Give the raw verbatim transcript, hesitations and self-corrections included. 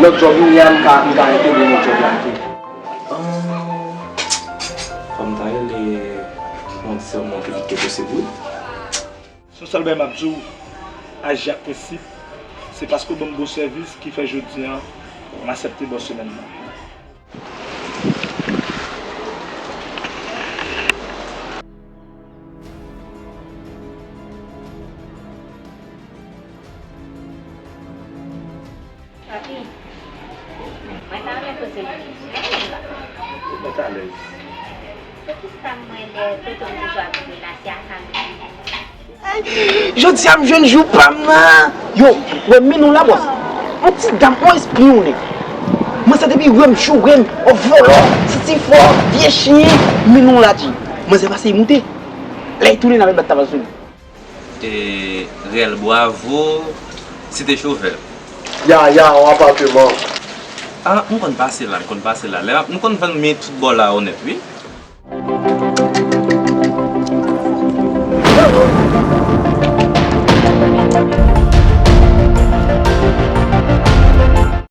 Lòt djòb yo, ya m ka, m ka retounen nan djòb la tou. Ah, fò m ta rele yon ti sè mwen pi vit ke posib, wi. Se yon sèl bagay m ap di w, aji ak prensip, se paske w ban m bon sèvis ki fè jodi a m aksepte bò semèn nan. Papi, mwen ta renmen poze w yon kesyon. Ou mèt alèz. Poukisa mwen lè kote m toujou ap viv la, se ak Ann m viv? Jodi a m jwenn jou pa m nan. Yo, wè men nou la bòs. Yon ti dam, yon espyon nèg. Mwen sa depi wè m jou wè m, yon vòlò, santi fò, vye chen, men nou la di. Mwen se pase moute. Lè tounen avèk bat tabal sou li. E, rèl, bravo, Site Chovè. Ya, ya, yon apatman. Ah, m konn pase la, m konn pase la. Lè m ap, m konn fè m men tout bò la onèt, wi.